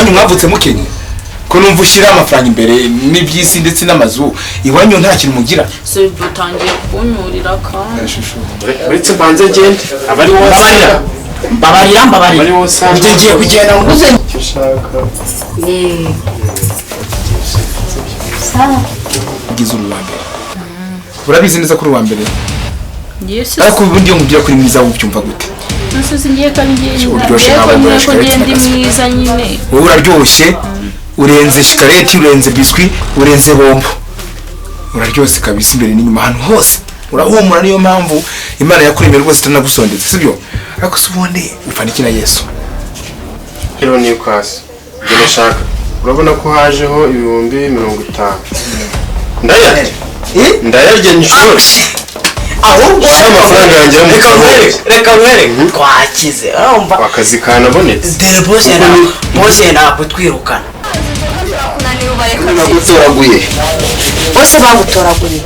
Iwanyu mwavutse mukenye ko numva ushyira amafaranga imbere n'iby'isi ndetse n'amazu, iwanyu nta kintu mugira. Se utangiye kunyurira kandi. Uretse mbanze ngende, aba ari wowe. Mbabarira, mbabarira, mbabarira. Aba ari wowe usanga. Njye ngiye kugenda nguze. Icyo ushaka. Sawa. Ugize uri uwa mbere, urabizi neza ko uri uwa mbere. Ngiye se. Ariko ubundi iyo nkubwira ko uri mwiza ubyumva gute? Nase ngiye kandi ngiye. Uryoshye Ngiye ntabwo ko mbona nyine ko ngiye shikarete ndi na gaswi. mwiza nyine. Wowe uraryoshye, urenze shikareti, urenze biswi, urenze bombo, uraryoshye kabisa imbere n'inyuma, ahantu hose urahumura. Niyo mpamvu Imana yakuremye rwose itanagusondetse, sibyo? Ariko se ubundi upfa iki na Yesu? Hero Newcastle. Ibyo nashaka. Urabona ko hajeho 50,000. Ndayarya. Ndayarya nshuro. Ahubwo Shyira amafaranga yanjye yo mu reka nkwereke, kaboko. reka nkwereke, twakize, urumva? Akazi kanabonetse. Dore bose na bose nakutwirukana. Nagutoraguye. Bose bagutoraguye.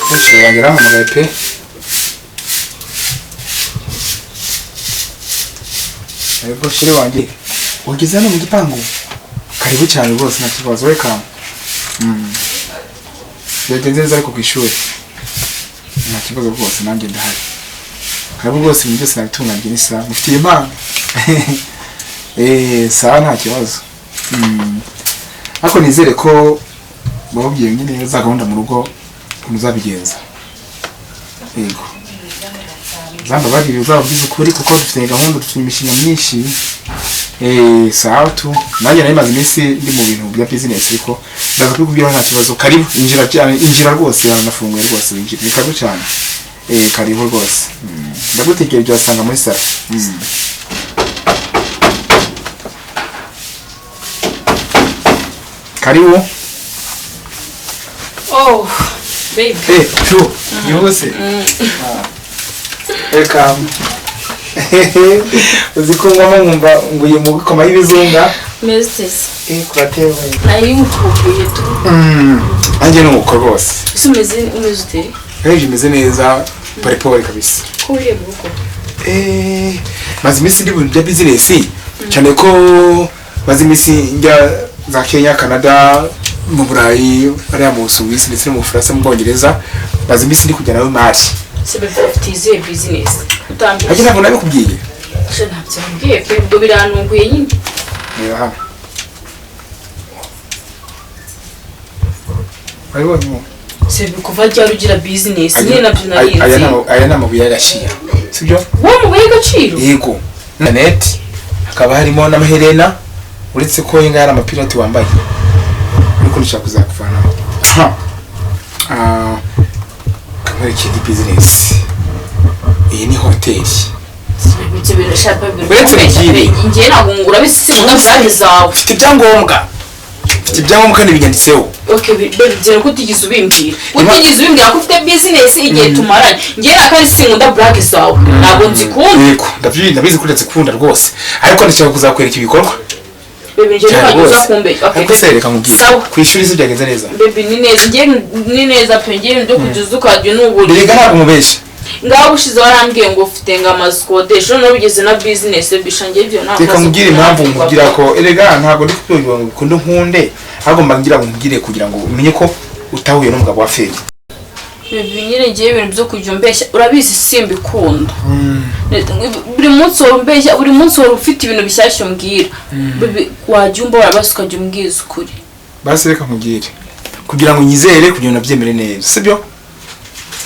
Benshi banjye arampamagaye pe. Yego chéri wanjye, ugeze hano mu gipangu, karibu cyane rwose, nta kibazo, welcome. Byagenze neza ariko ku ishuri nta kibazo rwose, nanjye ndahari, karibu rwose, ibintu byose nabitunganyije n'isaha mufitiye impano. Sawa, nta kibazo. Ariko nizere ko bababwiye nyine za gahunda mu rugo ukuntu uzabigenza. Yego, uzambabarire, uzababwize ukuri kuko dufite gahunda, dufite imishinga myinshi. Sawa tu, nanjye nari maze iminsi ndi mu bintu bya business, ariko ndaza kubikubwira, nta kibazo. Karibu, injira cyane, injira rwose, yaranafunguye rwose, winjira, ni karibu cyane. Karibu rwose. Ndagutegereje, wasanga muri salo. Karibu. Oh baby. Shu, yihuse. Welcome. Uzi ko ngwamo nkumva nguye mu bikoma y'ibizunga. Meze. Kuratewe. Nari nkukumbuye tu. Nanjye ni uko rwose. Ese umeze ute? Ejo imeze neza, pole pole kabisa. Ko uriye mu rugo? Maze iminsi ndi mu bintu bya business, cyane ko maze iminsi njya za Kenya, Canada, mu Burayi, hariya mu Busuwisi ndetse no mu Bufaransa, mu Bwongereza, maze iminsi ndi kujyanayo imari. Se baby, ufite izihe business? Utambwiye. Ariko ntabwo nabikubwiye. Se ntabyo wambwiye pe, ubwo birantunguye nyine. Reba hano. Wabibonye? Se kuva ryari ugira business? Nyine nabyo nari Aya nzi. Aya ni amabuye y'agaciro, sibyo? Wowe mubuye agaciro? Yego, net hakaba harimo n'amaherena, uretse ko iyi ngaya ari amapirati wambaye, ariko nshaka kuzakuvanaho. Kamwereke indi business, iyi ni hoteli. Ibyo bintu shaka baby. Uretse ubwire. Ngiye ntabwo ngura bisimuka blague zawe. Mfite ibyangombwa, mfite ibyangombwa kandi binyanditseho. Okay baby, byera ko utigeze ubimbwira. Utigeze ubimbwira ko ufite business igihe tumaranye. Ngiye na kandi sinkunda blague zawe. Ntabwo nzikunda. Yego, ndabizi ko ndazikunda rwose, ariko ndashaka kuzakwereka ibikorwa. Baby, ngiye Cyane ntabwo uza rwose. kumbeshya. Okay. Ariko se reka nkubwire, Sawa. ku ishuri se byagenze neza? Baby, ni neza, ngiye ni neza pe, ngiye byo kugeza ukajya unubura. Erega ntabwo mubeshya. Ngaho ushize warambwiye ngo ufite ngo amazu ukodesha, noneho bigeze na business bisha, ngiye ibyo ntabwo. Reka nkubwire impamvu nkubwira ko erega ntabwo ndi kubwira ngo ukunde nkunde, ahubwo mba ngira ngo nkubwire kugira ngo umenye ko utahuye n'umugabo wa feri. Baby, nyine ngiye ibintu byo kujya umbeshya urabizi simbikunda. Buri munsi wari umbeshya, buri munsi wari ufite ibintu bishyashya umbwira. Baby, wajya umba warabasi ukajya umbwiza ukuri. Basi reka nkubwire kugira ngo nyizere, kugira ngo nabyemere neza, sibyo?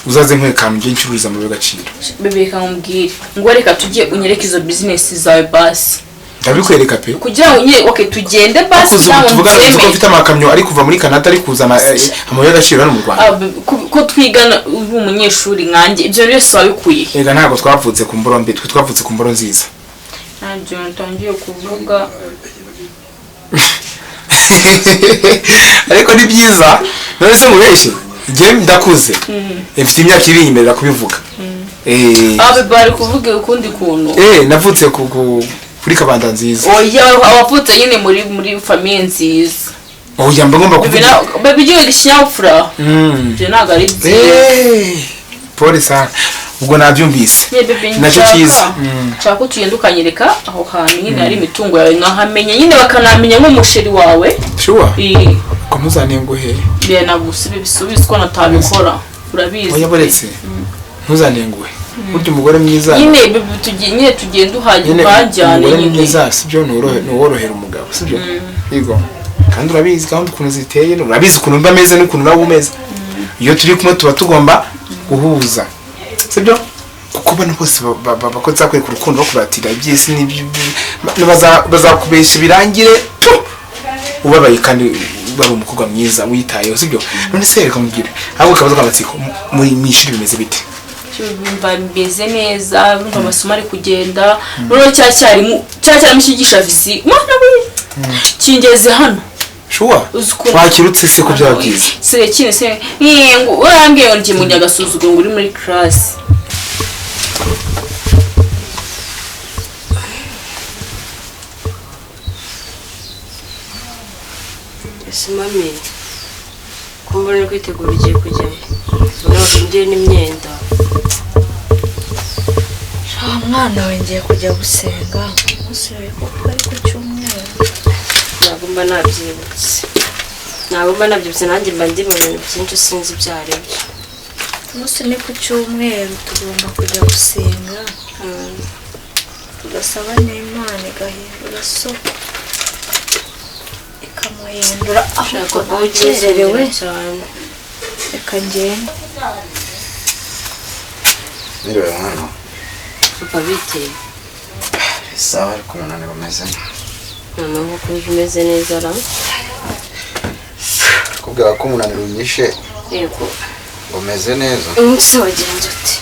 Uzaze nkwereka ahantu ngiye ncururiza amabuye y'agaciro. Baby, reka nkubwire ngo reka tujye unyereke izo business zawe basi. Ndabikwereka pe. Kugira ngo nyine okay tugende basi cyangwa tuvugana uzi ko mfite amakamyo ari kuva muri Canada ari kuzana amabuye y'agaciro hano mu Rwanda. Ko twigana uri umunyeshuri nkanjye ibyo byose wabikuye. Ega ntabwo twavutse ku mboro mbi, twe twavutse ku mboro nziza. Ntabyo ntangiye kuvuga. Ariko ni byiza none se mubeshye njye ndakuze mfite imyaka iri inyemerera kubivuga. Abe bari kuvuga ukundi kuntu. Navutse kuri Kabanda nziza. Oya abavutse nyine muri famille nziza. Oya mba ngomba kuvuga. Baby giye ikinyabupfura. Ibyo ntabwo ari byiza. Pole sana. Ubwo nabyumvise. Nacyo cyiza. Nshaka ko tugenda ukanyereka aho hantu nyine hari imitungo yawe nkahamenya nyine bakanamenya nk'umusheri wawe. Sure. Ko ntuzanenguhe. Bya nagusibe bisubizwa natabikora. Urabizi. Oya boretse. Ntuzanenguhe. Burya umugore mwiza. Nyine nyine tugenda uhajyana umugore mwiza sibyo nuworohera umugabo sibyo. Yego. Kandi urabizi kandi ukuntu ziteye urabizi ukuntu mba meze n'ukuntu nawe umeze. Iyo turi kumwe tuba tugomba guhuza. Sibyo? Kuko bano bose bakoze akwereka urukundo bakuratira iby'isi n'ibyo bazakubesha birangire ubabaye kandi bari umukobwa mwiza witayeho sibyo? None se reka mubwire ahubwo kabazo k'amatsiko muri mwishuri bimeze bite? Bimva bimeze neza, bimva amasomo ari kugenda. Noneho cyacyarimu cyigisha physique mwana we kingeze hano. Sure. Wakirutse se ko byaba byiza. Se kine se ngo urambwiye ngo ngiye mu nyagasuzuguro ngo uri muri class. Ese mami kumbona uri kwitegura ugiye kujyayo ngiye n'imyenda. Mwana we ngiye kujya gusenga umunsi we kuko ari ku cyumweru. Ntabwo mba nabyibutse. Ntabwo mba nabyibutse nanjye mba ndi mu bintu byinshi sinzi ibyo ari byo. Umunsi ni ku cyumweru tugomba kujya gusenga. Tugasaba n'Imana igahindura so ikamuhindura Ushaka ko ugezerewe cyane. Reka ngende. Niriwe mwana. Papa bite? Sawa ariko umunaniro umeze. Noneho ko umeze neza ra? Kubwira ko umunaniro unyishe. Yego. Umeze neza. Umunsi wagenze ute?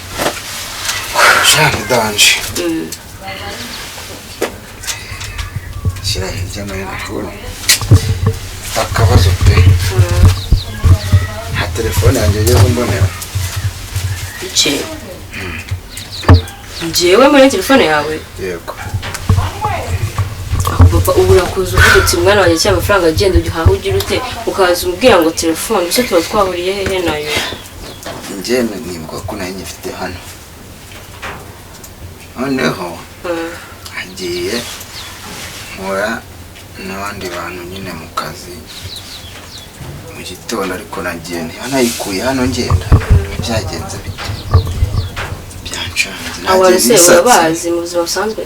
Shani danje. Shyira hirya no hino kubona. Akabazo pe. Nta telefone yanjye yigeze umbonera. Iki? Njyewe muri telefone yawe? Yego. Papa ubu urakuza uvuga uti mwana wanjye cyangwa amafaranga agenda ujya uhaha ugira ute ukaza umbwira ngo telefone ese tuba twahuriye hehe nayo? Njye nibuka ko nayo nyifite hano. Noneho agiye nkora n'abandi bantu nyine mu kazi mu gitondo ariko nagiye nayikuye hano ngenda byagenze bite? Byancanze. Abo se urabazi mu buzima busanzwe?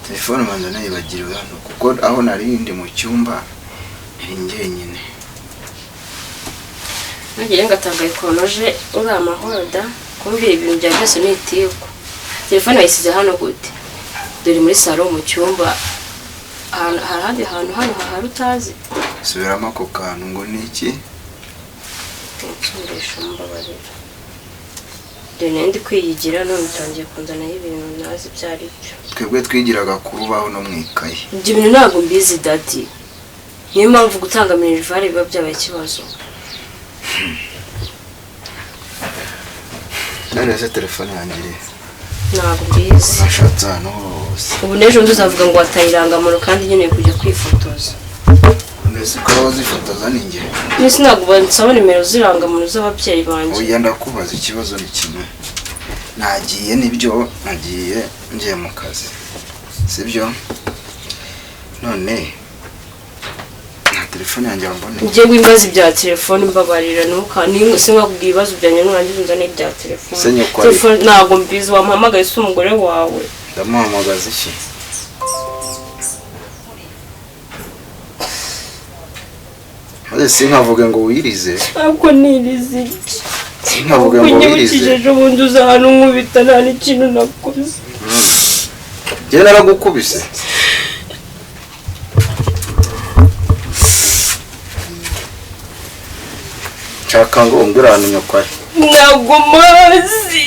Telefone manza nayibagiriwe hano kuko aho nari ndi mu cyumba nari njyenyine. Nagire ngatangaye konoje uri amahoro da kumbwira ibintu bya byose nitiko. Telefone yayisize hano gute? Dore muri salo mu cyumba hari ahandi hantu hano hahari utazi. Subiramo ako kantu ngo ni iki? Nsubirisha mbabarira. Dore ndi kwiyigira none utangiye kunzanaho ibintu ntazi ibyo ari byo. Twebwe twigiraga ku rubaho no mu ikayi. Ibyo bintu ntabwo mbizi dadi. Niyo mpamvu gutanga minerivare biba byabaye ikibazo. None se telefone yanjye iri? Ntabwo mbizi. Nashatse ahantu hose. Ubu n'ejo undi uzavuga ngo wataye irangamuntu kandi nkeneye kujya kwifotoza. None se ko wazifotoza ni njye? Nese ntabwo bansaba nimero z'irangamuntu z'ababyeyi banjye. Oya ndakubaza ikibazo ni kimwe. Nagiye nibyo nagiye ngiye mu kazi. Sibyo? None nta telefone yanjye wamboneye. Ngiye wimbaza ibya telefone mbabarira nuka sinkakubwira ibibazo byanjye nurangiza unzane ibya telefone. Telefone ntabwo mbizi wampamagaye si umugore wawe. Ndamuhamagaza iki? Maze sinkavuge ngo wirize. Ntabwo nirize iki. Sinkavuge ngo wirize. Unyibukije ejo bundi uza hano nkubita nta n'ikintu nakoze. Njye naragukubise. Nshaka ngo umbwire ahantu nyoko ari. Ntabwo mazi.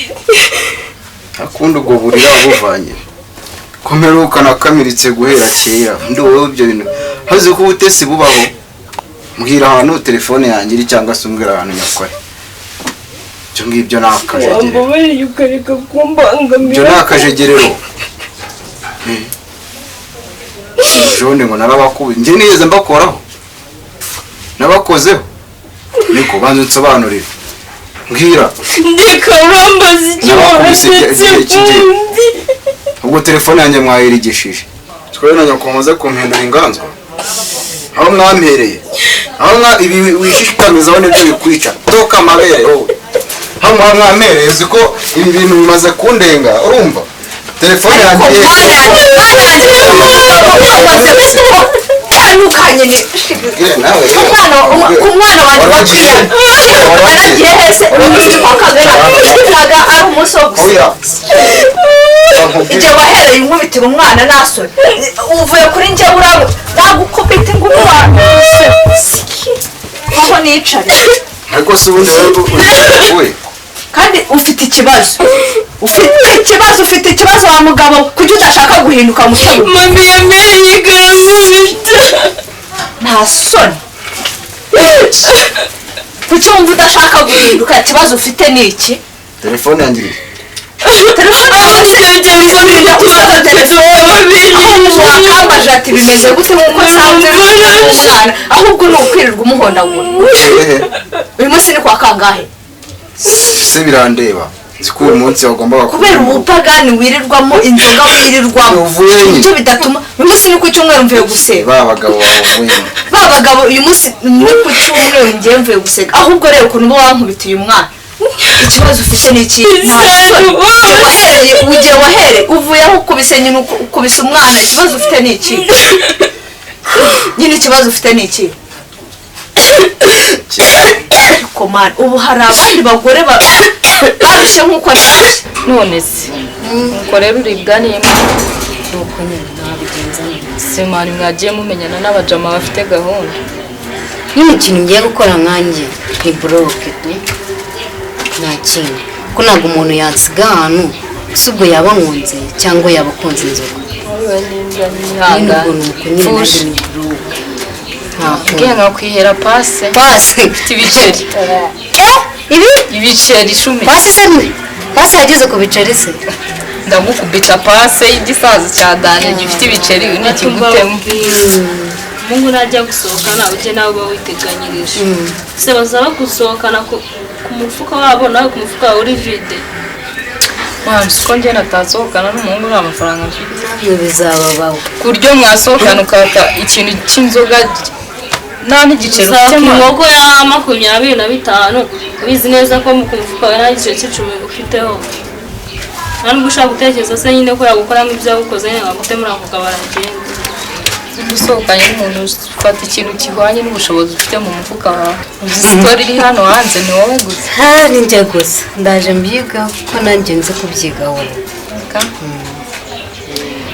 Akundi ubwo burira wabuvanye. Ko mperuka nakamiritse guhera kera. Ndi wowe ibyo bintu. Hazi ko ubutesi bubaho. Mbwira ahantu telefone yanjye iri cyangwa se umbwira ahantu nyoko ari. Ibyo ngibyo ni akajegerero. Wambabariye ukareka kumbangamira. Ibyo ni akajegerero. Ejo ngo narabakubise. Njye nigeze mbakoraho. Nabakozeho. Niko banza unsobanurire. Mbwira. Ndeka urambaza icyo wasetse kundi. Ubwo telefone yanjye mwayirigishije. Twari na nyoko muze kumpindura inganzwa. Aho mwampereye. Aho mwa ibi wishishikamizaho nibyo bikwica. Toka amabere wowe. Aho mwampereye uzi ko ibi bintu bimaze kundenga urumva? Telefone yanjye umwana wanjye waragiye hese umunsi kwa kagera ntaga ari umunsi wo gusiba. Igihe wahereye inkubitira umwana nasore uvuye kuri njye urabo nagukubita ingumi wawe aho nicare. Ariko se ubundi wowe kandi ufite ikibazo, ufite ikibazo wa mugabo kuki udashaka guhinduka muto? Mami yamereye ikaramubita. Nta soni. Kuki wumva udashaka guhinduka? Ikibazo ufite ni iki? Telefone yanjye iri. Telefone wakambaje ati bimeze gute nkuko nsanzwe umwana, ahubwo ni ukwirirwa umuhondagura. Uyu munsi ni kwa kangahe? Se birandeba. Nzi ko uyu munsi wagombaga kubera ubupagani wirirwamo, inzoga wirirwamo, ibyo bidatuma. Uyu munsi ni ku cyumweru mvuye guseka. Ba bagabo bavuye. Ba bagabo uyu munsi ni ku cyumweru ngiye mvuye guseka. Ahubwo rero ukuntu uba wankubitiye umwana. Ikibazo ufite ni iki? Ugiye wahereye uvuye aho ukubise nyine ukubise umwana. Ikibazo ufite ni iki? Nyine ikibazo ufite ni iki? Komana ubu hari abandi bagore barushye nkuko naje. None se nuko rero uribwaniyemo nuko nyine nabigenza neza. Semani mwagiye mumenyana n'abajama bafite gahunda. Nyine ikintu ngiye gukora nkanjye ni bloke nta kintu ko ntabwo umuntu yansiga ahantu si ubwo yaba nkunze cyangwa yaba akunze inzoga. Nyine ubwo nuko nyine nanjye ni bloke. Ngiye nkakwihera pase. Pase ufite ibiceri. Ibi? Ibiceri 10. Pase se ni? Pase yageze ku biceri se? Ndagukubita pase y'igisaza cya Dani gifite ibiceri n'ikigutemo. Mungu najya gusohokana ujye nawe uba witeganyirije. Se bazaba gusohokana ku mufuka wabo nawe ku mufuka wawe uri vide. Mwana ko njye natasohokana n'umuhungu nta mafaranga mfite. Ibyo bizababaho. Ku buryo mwasohokana ukaka ikintu cy'inzoga nta n'igiceri ufite. Inkoko ya 25 ubizi neza ko ku mufuka wawe nta giceri cy'icumi ufiteho. Nta nubwo ushaka gutekereza se nyine ko yagukora nk'ibyo yagukoze nyine wagute muri ako kabari agenda. Usohokanye n'umuntu ufata ikintu gihwanye n'ubushobozi ufite mu mufuka wawe. Uzi sitori iri hano hanze ni wowe gusa. Ni njye gusa ndaje mbyiga kuko nanjye nzi kubyigaho.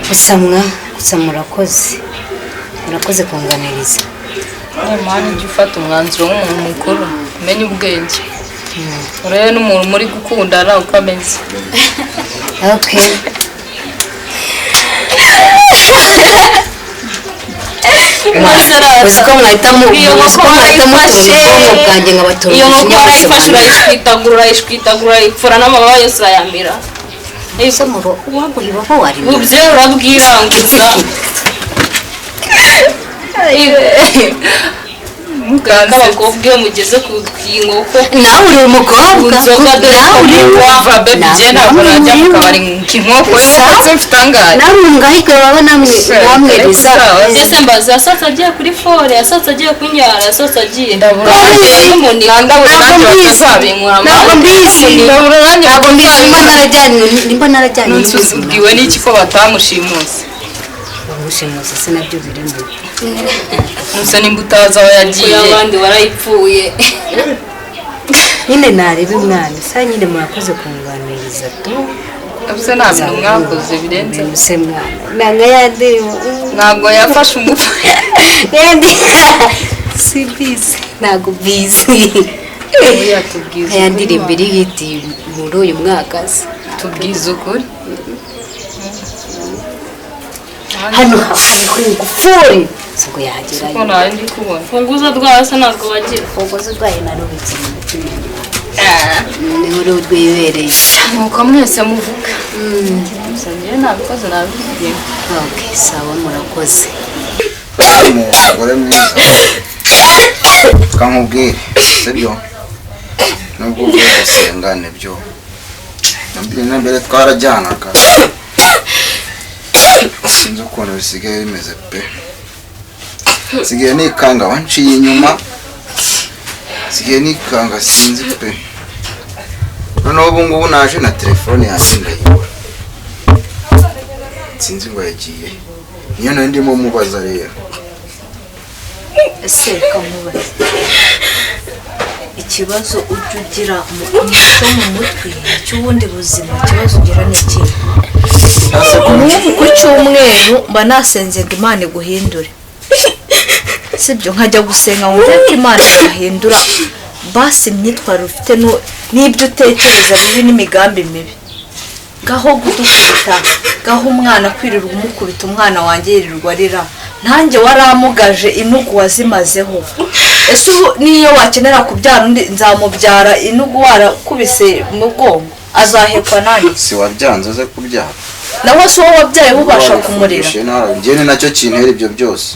Gusa gusa murakoze. Murakoze kunganiriza. Mwana ujye ufata umwanzuro nk'umuntu mukuru umenye ubwenge. Urebe n'umuntu muri gukundana uko ameze. Okay. Uzi ko mwahitamo ubwonko bwanjye nkabatura. Iyo nkoko warayifashe urayishwitagura urayishwitagura urayipfura n'amababa yose urayamira. Ese muro uwaguha ibaba warimira. Ubye urabwiranguza. Abakobwa iyo mugeze ku inkoko nawe uri umukobwa nawe uri umva baby je ntabwo najya mu kabari inkoko yose mfite angahe nawe ngahike baba namwe namwe biza ese mbaza yasatse agiye kuri fore yasatse agiye kunyara yasatse agiye ndabura ntabwo mbizi nimba narajyanye ubwiwe n'iki ko batamushimuse bamushimuse se nabyo birimo Nuse nimba utazi aho yagiye abandi warayipfuye nyine nareba umwana sa nyine murakoze kunganiriza tu ko Ubuse nta bintu mwakoze birenze. Se mwana nanga ya ndirimbo Ntabwo yafashe umutwe. Si bizi, ntabwo bizi. Oya, tubwize Ya ukuri ndirimbo wa. iri hiti muri uyu mwaka se. Tubwize ukuri. Hano hariho ingufuri siko yagerayo. Siko nari ndi kubona. Funguzo rwayo se ntabwo bagira. Funguzo rwayo narubitse niho rwibereye. Nuko mwese muvuga. Gusa njyewe nabikoze nabivugiye. Okay, sawa murakoze. Umugore mwiza kankubwire, sibyo? Nubwo uvuye gusenga nibyo, na mbere twarajyanaga, sinzi ukuntu bisigaye bimeze pe. Nsigaye nikanga wanciye inyuma, nsigaye nikanga sinzi pe. Noneho ubu ngubu naje na telefone yanjye ndayibura, sinzi ngo yagiye, niyo nari ndimo mubaza rero. Ese kamubaze, ikibazo ujya ugira cyo mu mutwe cy'ubundi buzima, ikibazo ugira ni ikihe? Nk'ubu ku cyumweru mba nasenze ngo Imana iguhindure, sibyo? Nkajya gusenga ngo ko Imana yahindura basi imyitwarire ufite n'ibyo utekereza bibi n'imigambi mibi. Gaho gudukubita, gaho umwana kwirirwa umukubita, umwana wanjye yirirwa arira, ntanjye waramugaje inugu wazimazeho. Ese ubu niyo wakenera kubyara undi nzamubyara inugu warakubise mugongo, azahekwa nanjye? Si wabyanze aze kubyara. Nawe si wowe wabyaye ubasha kumurera. Njye ni nacyo kintera ibyo byose.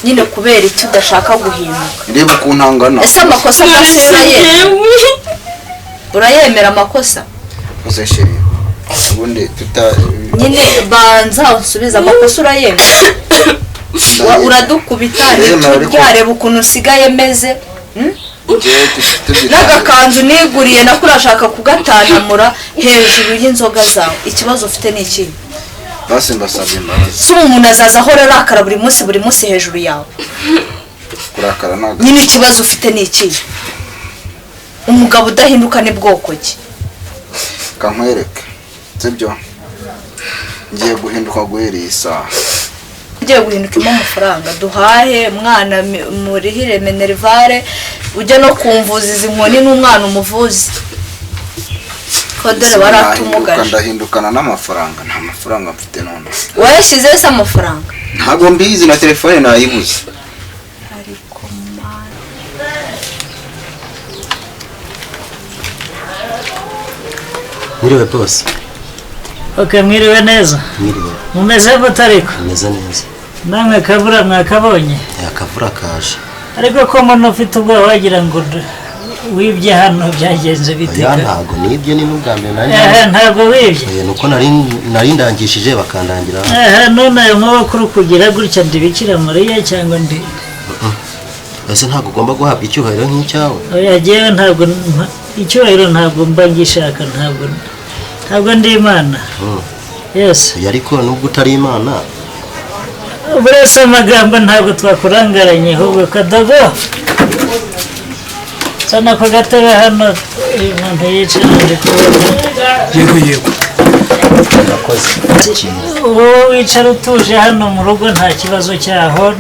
Nyine kubera icyo udashaka guhinduka. Reba ukuntu angana. Ese amakosa adasubira urayemera amakosa? Ose chérie, ubundi tuta nyine banza unsubize, amakosa urayemera? Uradukubita ntiturareba ukuntu usigaye meze. N'agakanzu niguriye nako urashaka kugatanamura hejuru y'inzoga zawe. Ikibazo ufite ni iki? Basi mbasabye imbabazi. Si umuntu azaza ahora arakara buri munsi buri munsi hejuru yawe. Kurakara ntabwo. Nyine ikibazo ufite ni iki? Umugabo udahinduka ni bwoko ki? Kankwereke, sibyo? Ngiye guhinduka guhera iyi saha. Ugiye guhinduka impa amafaranga duhahe mwana, murihire minerivare, ujye no kumvuza izi nkoni n'umwana umuvuzi. Ko dore waratumugaje. Ndahindukana n'amafaranga, nta mafaranga mfite none. Wayashyize se amafaranga? Ntabwo mbizi, na telefone nayibuze. Ariko mana. Mwiriwe bose. Okay, mwiriwe neza. Mwiriwe. Mumeze gute ariko? Mumeze neza. Namwe akavura mwakabonye? Akavura kaje. Ariko ko mbona ufite ubwoba wagira ngo wibye hano, byagenze bite? Oya ntabwo nibye, ni n'ubwa mbere nari. Ntabwo wibye. Nuko nari ndangishije bakandangira. None ayo maboko kugira gutya ndi Bikira Mariya cyangwa ndi? Ese ntabwo ugomba guhabwa icyubahiro nk'icyawe? Oya jyewe ntabwo icyubahiro ntabwo mba ngishaka, ntabwo ndi Imana. Yes. Ariko nubwo utari Imana burese amagambo ntabwo twakurangaranye, ahubwo kadogo sana ko gatebe hano umuntu yicara ndi kubona. Yego yego. Urakoze. Wowe wicara utuje hano mu rugo nta kibazo cyaho.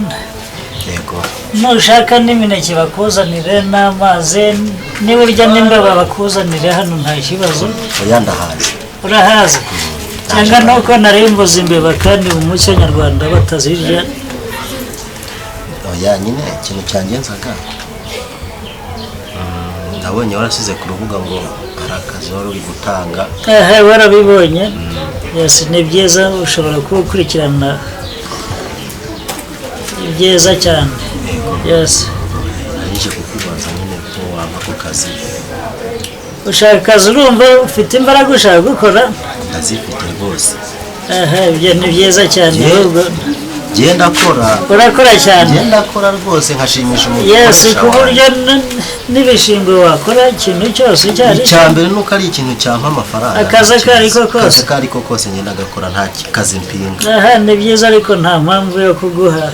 Yego. Nushaka n'imineke bakuzanire n'amazi, niba urya n'imbeba bakuzanire hano nta kibazo. Oya ndahazi. Urahazi? Cyangwa nuko nari mbuze imbeba kandi mu muco nyarwanda batazirya. Oya nyine ikintu cyangenzaga, ndabonye warasize ku rubuga ngo hari akazi wari uri gutanga. Warabibonye? Yes, ni byiza, ushobora kuwukurikirana, ni byiza cyane. Yes. Nje kukubaza nyine ko wampa ako kazi. Ushaka akazi, urumva ufite imbaraga ushaka gukora? Ndazifite rwose. Ibyo ni byiza cyane. Genda kora. Urakora cyane. Genda kora rwose nkashimisha umuntu. Yes, ku buryo n'ibishingwe wakora ikintu cyose cyari. Icya mbere nuko ari ikintu cyampa amafaranga. Akazi akariko kose. Akazi akariko kose ngenda gakora nta kazi mpinga. Ni byiza ariko nta mpamvu yo kuguha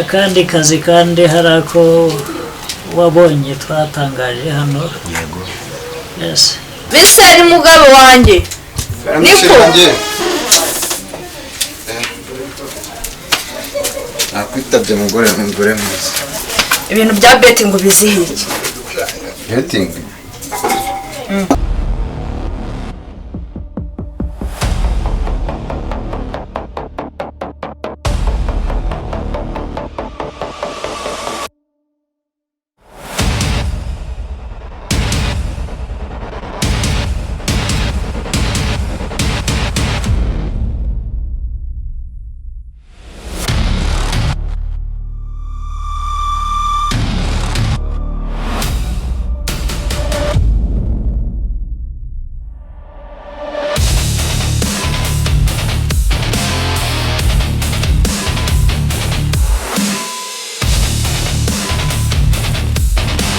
akandi kazi kandi hari ako wabonye twatangaje hano. Yego. Yes. Miseri mugabo wanjye. Niko. Nakwitabye mugore mugore mwiza. Ibintu bya betting bizihiye iki? Betting.